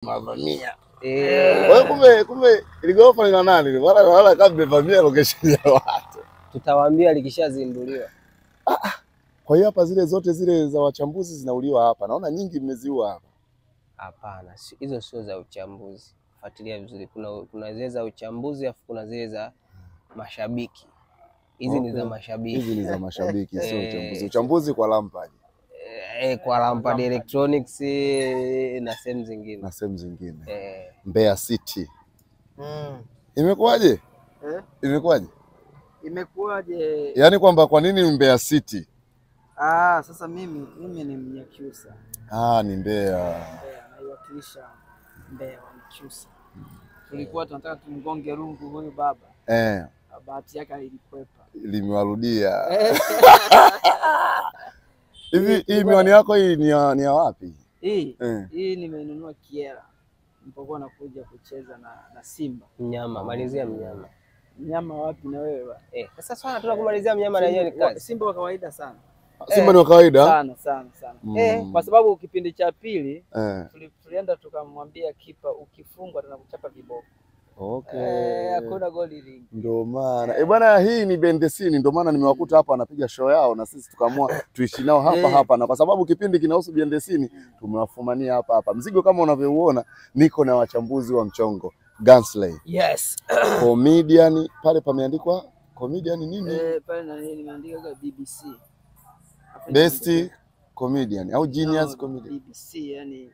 Mavamia. Wewe kumbe iligorofa ni la nani? Wala kama mmevamia location ya watu. Tutawaambia likishazinduliwa. Kwa hiyo hapa zile zote zile za wachambuzi zinauliwa hapa. Naona nyingi mmeziua hapa. Hapana, hizo sio za uchambuzi. Fuatilia vizuri. Kuna zile za uchambuzi afu kuna zile za mashabiki. Hizi ni za mashabiki. Hizi ni za mashabiki, sio uchambuzi. Uchambuzi kwa Lampard. Kwa Lampard Electronics na sehemu zingine. Na sehemu zingine. Mbeya City. Imekuwaje? Imekuwaje? Imekuwaje? Yaani kwamba kwa nini Mbeya City? Sasa mimi ni Mnyakyusa. Ni Mbeya. Mbeya, naiwakilisha Mbeya wa Mnyakyusa. Tulikuwa tunataka tumgonge rungu huyu baba. Bahati yake ilikwepa. Limewarudia. Hivi hii miwani yako hii ni ya wapi? Hii hii nimenunua Kiera. Nilipokuwa nakuja kucheza na Simba. Mnyama, malizia mnyama. Mnyama wapi na wewe bwana? Sasa swala tunakumalizia mnyama na yeye ni kazi. Simba wa kawaida sana. Simba ni wa kawaida? Sana sana sana. Kwa sababu kipindi cha pili tulienda tukamwambia kipa ukifungwa tunakuchapa viboko. Okay. Hakuna goli lingi. Ndio maana. Bwana hii ni Bendesini, ndio maana nimewakuta hapa wanapiga show yao na sisi tukaamua tuishi nao hapa hapa, na kwa sababu kipindi kinahusu Bendesini tumewafumania hapa hapa. Mzigo kama unavyouona, niko na wachambuzi wa mchongo Gunsley. Yes. Comedian pale pameandikwa comedian nini? Pale na nini nimeandika BBC. Best comedian au genius comedian. BBC yani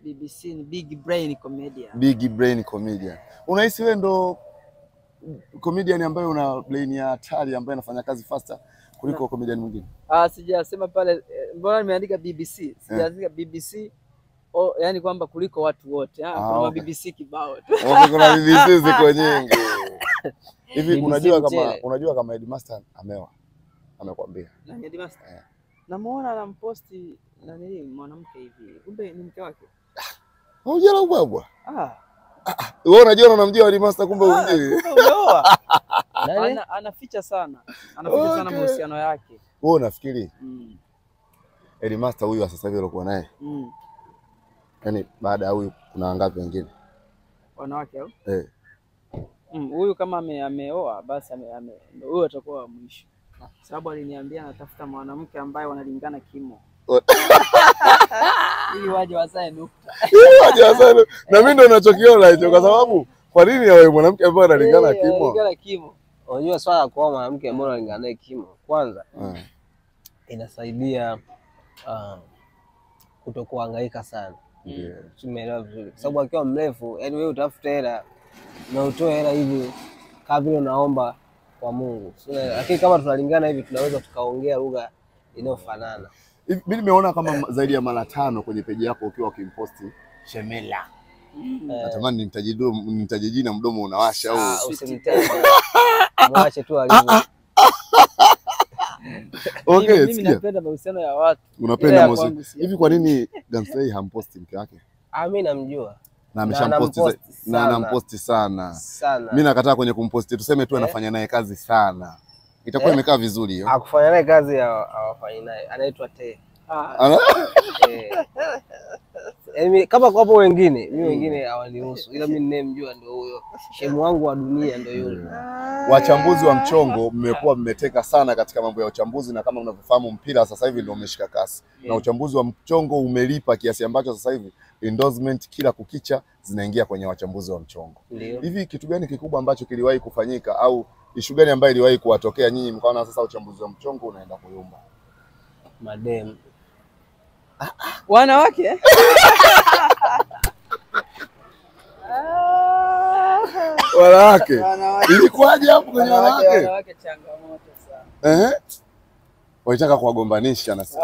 BBC ni big brain comedian. Big brain comedian. Unahisi wewe ndo comedian ambaye una brain ya hatari ambaye anafanya kazi faster kuliko comedian mwingine? Sijasema pale, mbona nimeandika BBC? Sijaandika BBC yani kwamba kuliko watu wote. Kuna BBC kibao tu. Kuna BBC ziko nyingi. Hivi unajua kama Headmaster ameoa? Amekwambia. Na Headmaster? Namuona anamposti nani mwanamke hivi. Kumbe ni mke wake. Hujala ubwabwa? Wewe unajua unamjua Headmaster kumbe humjui. Umeoa. Anaficha sana. Anaficha sana mahusiano yake. Wewe unafikiri? Headmaster huyu sasa hivi alikuwa naye? Yaani baada ya huyu kuna wangapi wengine? Wanawake au? Huyu kama ameoa basi huyu atakuwa wa mwisho. Sababu aliniambia anatafuta mwanamke ambaye wanalingana kimo. Ili waje wazae nukta. Ili waje wazae. Na mimi ndo ninachokiona hicho kwa sababu kwa nini awe mwanamke ambaye analingana kimo? Analingana kimo. Unajua swala la kuoa mwanamke ambaye analingana naye kimo kwanza inasaidia kutokuhangaika sana. Tumeelewa vizuri. Kwa sababu akiwa mrefu, yani wewe utafuta hela na utoe hela hivi kama vile unaomba kwa Mungu. Lakini kama tunalingana hivi tunaweza tukaongea lugha inayofanana. Mimi nimeona kama zaidi ya mara 5 kwenye peji yako ukiwa ukimposti Shemela. Natamani nimtaje jina mdomo unawasha au usimtaje. Mwache tu alivyo. Okay, mimi napenda mahusiano ya watu. Unapenda mahusiano. Hivi kwa nini Gunsley hamposti mke wake? Mimi namjua. Na ameshamposti na anamposti sana. Mimi nakataa kwenye kumposti, tuseme tu anafanya naye kazi sana. Itakuwa imekaa vizuri hiyo. Hakufanya naye kazi hawafanyi naye. Anaitwa Te. Yaani kama kwa hapo wengine, mimi wengine hawanihusu. Ila mimi ninayemjua ndio huyo. Shemu wangu wa dunia ndio yule. Wachambuzi wa mchongo mmekuwa mmeteka sana katika mambo ya uchambuzi, na kama mnavyofahamu mpira sasa hivi ndio umeshika kasi. Na uchambuzi wa mchongo umelipa kiasi ambacho sasa hivi endorsement kila kukicha zinaingia kwenye wachambuzi wa mchongo. Hivi kitu gani kikubwa ambacho kiliwahi kufanyika au issue gani ambayo iliwahi kuwatokea nyinyi mkaona sasa uchambuzi wa mchongo unaenda kuyumba? Madem. Wanawake? Wanawake. Ilikuwaje hapo kwenye wanawake? Wanawake changamoto sana. Walitaka kuwagombanisha na sisi.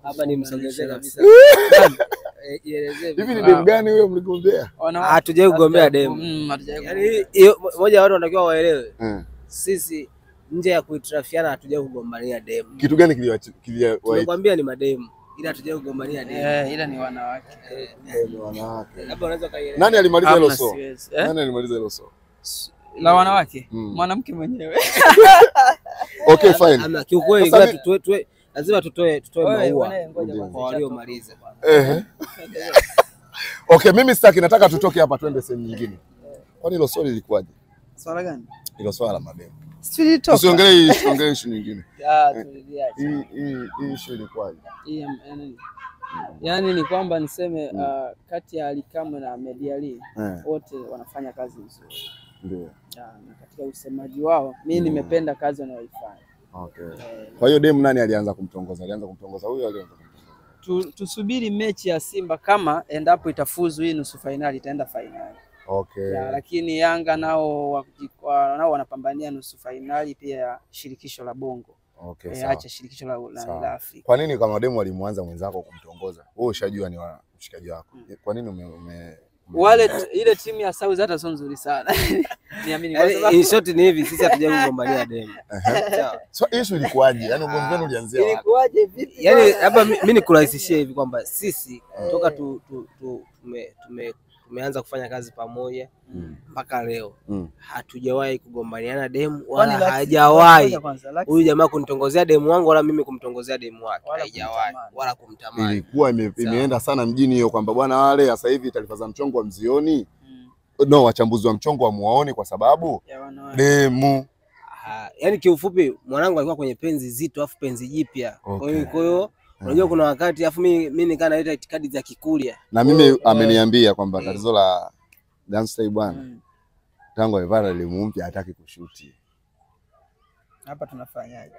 Hapa nimsogezee kabisa. Hivi ni demu gani huyo mligombea? Hatujawahi kugombea demu. Yaani hiyo moja watu wanatakiwa waelewe. Sisi nje ya kuitrafiana hatujawahi kugombania demu. Kitu gani kiliwa tunakwambia ni mademu. Ila hatujawahi kugombania demu. Ila ni wanawake. Ni wanawake. Labda unaweza kaelewa. Nani alimaliza hilo so? Nani alimaliza hilo so? La wanawake? Mwanamke mwenyewe. Okay, fine. Ama kiukweli Lazima tutoe maua kwa waliomaliza. Okay, mimi sitaki, nataka tutoke hapa twende sehemu nyingine. Kwani hilo swali lilikuwaje? Swala gani? Hilo swala la mademu. Tulitoka. Usiongelee issue nyingine. Ah, tuliacha. Hii issue ilikuwaje? Hii yani ni kwamba niseme kati ya Ally Kamwe na Ahmed Ally wote wanafanya kazi nzuri. Ndio. Na katika usemaji wao mimi nimependa kazi wanayoifanya. Okay. Kwa hiyo demu nani alianza kumtongoza? Alianza kumtongoza huyo, alianza kumtongoza. Tusubiri mechi ya Simba kama endapo itafuzu hii nusu finali itaenda finali. Okay. Ya, lakini Yanga nao wanapambania nusu finali pia ya shirikisho la Bongo. Okay, acha shirikisho la Afrika. Kwa nini kama demu alimuanza mwenzako kumtongoza? Wewe ushajua ni mshikaji wako. Kwa nini wale ile timu ya South hata sio nzuri sana. Niamini kwa sababu in short ni hivi, sisi hatujawahi kugombania demu. Sawa. So issue ilikuwaje? Yaani ugomvi wenu ulianzia wapi? Ilikuwaje vipi? Yaani hapa mimi nikurahisishie hivi kwamba sisi toka tumeanza kufanya kazi pamoja mpaka leo hatujawahi kugombaniana demu wala hajawahi huyu jamaa kunitongozea demu wangu wala mimi kumtongozea demu wake, haijawahi wala kumtamani. Ilikuwa imeenda sana mjini hiyo kwamba bwana wale sasa hivi taarifa za mchongo wa mzioni no, wachambuzi wa mchongo wa muwaoni kwa sababu demu. Yaani kiufupi mwanangu alikuwa kwenye penzi zito afu penzi jipya. Kwa hiyo unajua kuna wakati afu mimi nikaa naleta itikadi za Kikuria. Na mimi ameniambia kwamba tatizo la Dancey bwana tangu amevaa elimu mpya hataki kushuti. Hapa tunafanyaje?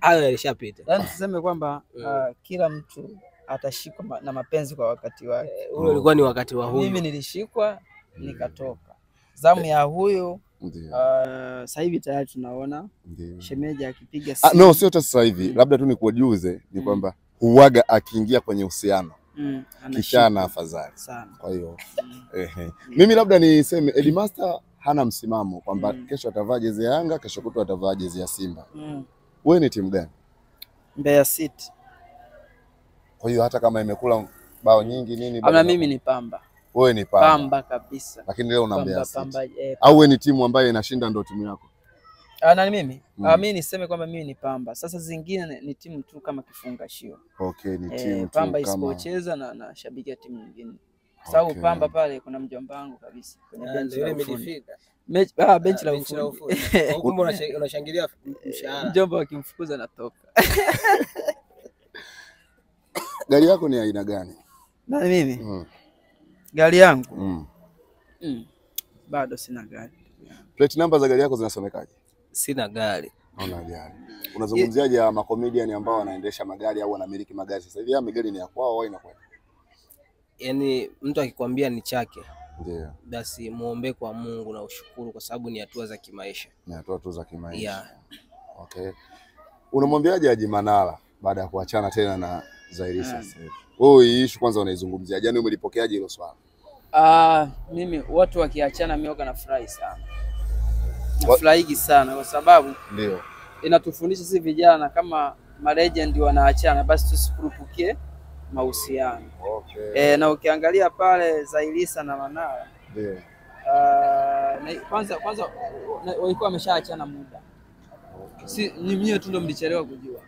Hayo yalishapita. Yaani tuseme kwamba kila mtu atashikwa na mapenzi kwa wakati wake. Ule ulikuwa ni wakati wa huyu. Mimi nilishikwa nikatoka. Zamu ya huyu sasa hivi tayari tunaona shemeji akipiga simu. No, sio hata sasa hivi. Labda tu nikujuze ni kwamba huaga akiingia kwenye uhusiano kishana afadhali sana. Kwa hiyo mimi labda niseme Headmaster hana msimamo kwamba kesho atavaa jezi ya Yanga, kesho kutwa atavaa jezi ya Simba. Wewe ni timu gani? Mbeya City. Kwa hiyo hata kama imekula bao nyingi nini, bado mimi ni Pamba. Wewe ni Pamba. Pamba kabisa. Lakini leo una Mbeya City. Au wewe ni timu ambayo inashinda ndio timu yako? Na mimi? Mimi niseme kwamba mimi ni Pamba. Sasa zingine ni timu tu kama kifungashio. Okay, ni timu tu Pamba isipocheza na shabikia timu nyingine. Sababu okay. Pamba pale kuna mjomba wangu kabisa kwenye benchi la ufundi. Benchi la ufundi. Kumbe unashangilia mshahara. Mjomba akimfukuza natoka. Gari yako ni aina gani? Na mimi? Gari yangu? Bado sina gari. Plate number za gari yako zinasomekaje? Sina gari. Una gari. Unazungumziaje ya makomedian ambao wanaendesha magari au wanamiliki magari sasa hivi? Ya magari ni ya kwao au inakuwa? Yaani mtu akikwambia ni chake, ndio, basi muombe kwa Mungu na ushukuru kwa sababu ni hatua za kimaisha. Ni hatua tu za kimaisha. Yeah. Okay. Unamwambiaje Haji Manara baada ya kuachana tena na Zailisa sasa hivi? Wewe hii issue kwanza unaizungumziaje? Yaani umelipokeaje hilo swala? Mimi watu wakiachana mimi huwa nafurahi sana. Nafurahi sana kwa sababu ndio inatufundisha sisi vijana kama ma legend wanaachana basi tusikurupukie mahusiano. Okay. Na ukiangalia pale Zailisa na Manara ndio. Kwanza walikuwa wameshaachana muda. Okay. Si nyinyi tu ndio mlichelewa kujua.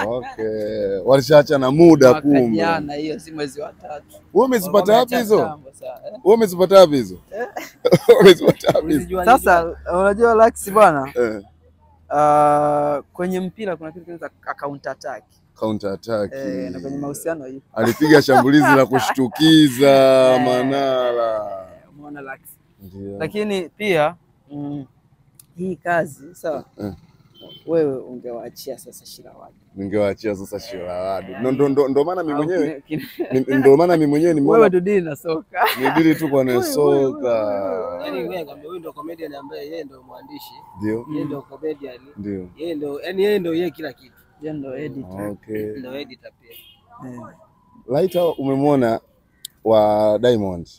Okay. Walishaachana muda kumbe. Jana hiyo si mwezi wa 3. Wewe umezipata wapi hizo? Wewe umezipata wapi hizo? Umezipata wapi hizo? Sasa unajua Lux bwana? Kwenye mpira kuna kitu kinaitwa counter attack. Counter attack. Na kwenye mahusiano hiyo. Alipiga shambulizi la kushtukiza Manara. Umeona Lux. Ndio. Lakini pia hii kazi sawa. Wewe ungewaachia sasa Shirawadu. Ningewaachia sasa Shirawadu. Ndo maana mimi mwenyewe ndo maana mimi mwenyewe nimeona wewe tudili na soka. Nidili tu kwa soka. Yaani wewe ngambia huyu ndo comedian ambaye yeye ndo mwandishi. Ndio. Yeye ndo comedian. Ndio. Yeye ndo yani yeye ndo yeye kila kitu. Yeye ndo editor. Okay. Ndo editor pia. Laita umemwona wa Diamond.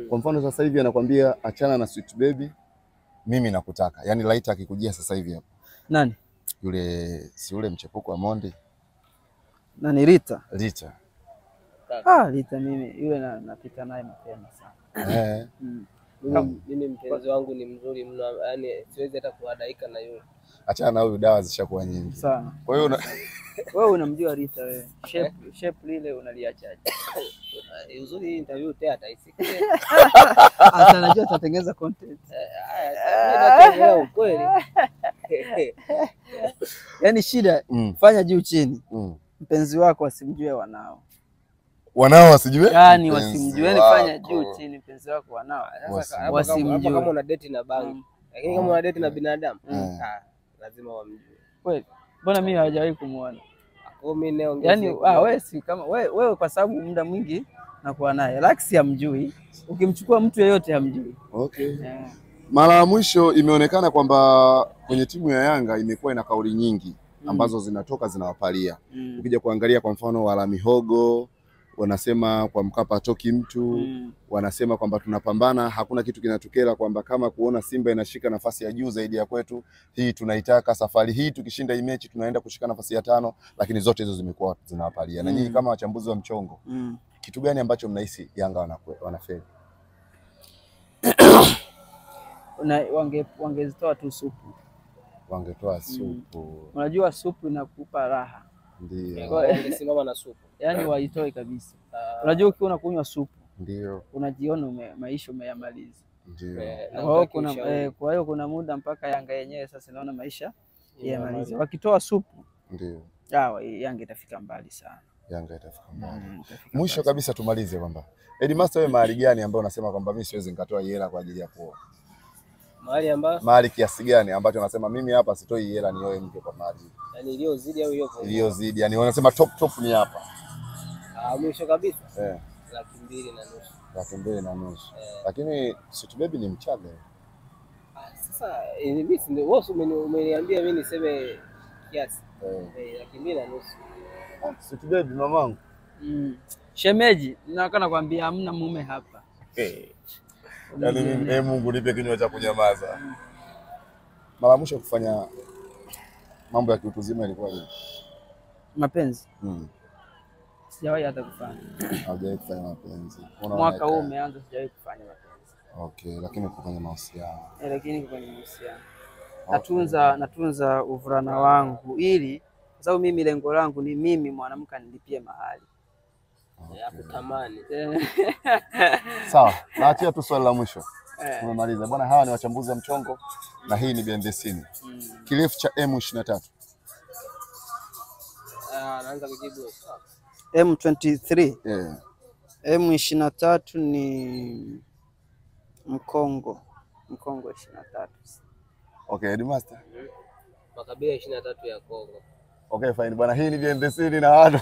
Kwa mfano sasa hivi anakuambia achana na Sweet Baby, mimi nakutaka. Yaani Laita akikujia sasa hivi hapo. Nani? Yule si yule mchepuko wa Mondi. Nani Rita? Rita. Rita mimi yule napita naye mapema sana. Mimi mpenzi wangu ni mzuri mno, yani siwezi hata kuhadaika na yule. Achana na huyu, dawa zishakuwa nyingi. Sana. Kwa hiyo wewe unamjua Rita wewe. Shape lile unaliachaje? Uzuri interview tena ataisikia. Hata najua atatengeneza content. Haya, ukweli. Yaani shida fanya juu chini. Mpenzi wako asimjue wanao. Wanao wasijue? Yaani wasimjue, yani fanya juu chini mpenzi wako wanao. Sasa wasimjue. Kama una date na bangi. Lakini kama una date na binadamu, lazima wamjue. Kweli. Mbona mimi hawajawahi kumuona? Kwa mimi naongea. Yaani wewe si kama wewe kwa sababu muda mwingi nakuwa naye. Laxi hamjui. Ukimchukua mtu yeyote hamjui. Okay. Yeah. Mara ya mwisho imeonekana kwamba kwenye timu ya Yanga imekuwa ina kauli nyingi ambazo zinatoka zinawapalia. Ukija kuangalia kwa mfano wala mihogo wanasema kwa Mkapa hatoki mtu, wanasema kwamba tunapambana, hakuna kitu kinatukera, kwamba kama kuona Simba inashika nafasi ya juu zaidi ya kwetu, hii tunaitaka, safari hii tukishinda hii mechi tunaenda kushika nafasi ya 5, lakini zote hizo zimekuwa zinawapalia. Na nyinyi kama wachambuzi wa mchongo, kitu gani ambacho mnahisi Yanga wanafeli? Na wangezitoa tu supu. Wangetoa supu. Unajua supu inakupa raha. Ndio. Wangesimama na supu. Yaani waitoe kabisa. Unajua ukiwa unakunywa supu, ndio unajiona maisha umeyamaliza. Ndio. Kwa hiyo kuna muda mpaka Yanga yenyewe sasa inaona maisha yamaliza. Wakitoa supu, ndio Yanga itafika mbali sana. Yanga itafika mbali. Mwisho kabisa tumalize kwamba Headmaster, wewe mahali gani ambayo unasema kwamba mimi siwezi nikatoa hela kwa ajili ya kuoa? Mahali ambapo mahali kiasi gani ambacho unasema mimi hapa sitoi hela nioe mke kwa mahali? Yaani iliyozidi au iliyopungua? Iliyozidi. Yaani wanasema top ni hapa. Mwisho kabisa. 250,000. 250,000. Lakini Sweet Baby ni Mchaga. Sasa mimi ndio wewe umeniambia mimi niseme kiasi. 250,000. Sweet Baby mamangu. Shemeji, nataka nakwambia hamna mume hapa. Yaani mimi Mungu nipe kinywa cha kunyamaza. Mara mwisho kufanya mambo ya kiutu uzima ilikuwa lini? Mapenzi. Sijawahi hata kufanya. Haujawahi kufanya mapenzi. Mwaka huu umeanza sijawahi kufanya mapenzi. Okay, lakini kufanya mahusiano. Lakini kufanya mahusiano. Natunza uvulana wangu ili kwa sababu mimi lengo langu ni mimi mwanamke nilipie mahali. Ya kutamani. Sawa, naachia tu swali la mwisho. Tumemaliza. Bwana, hawa ni wachambuzi wa mchongo na hii ni Behind the Scene. Kirefu cha M23. Naanza kujibu. M23. Yeah. M23 ni Mkongo. Mkongo 23. Okay, Headmaster. Makabila 23 ya Kongo. Okay, fine. Bwana, hii ni Behind the Scene na watu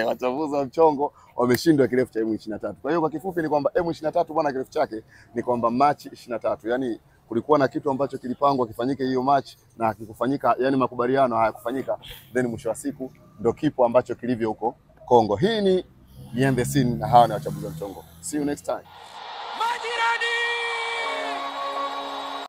wachambuzi wa mchongo wameshindwa kirefu cha M23. Kwa hiyo kwa kifupi ni kwamba M23 bwana, kirefu chake ni kwamba Machi 23. Yaani kulikuwa na kitu ambacho kilipangwa kifanyike hiyo Machi na hakikufanyika, yani makubaliano hayakufanyika, then mwisho wa siku ndio kipo ambacho kilivyo huko Kongo. Hii ni Behind the Scene na hawa ni wachambuzi wa mchongo. See you next time.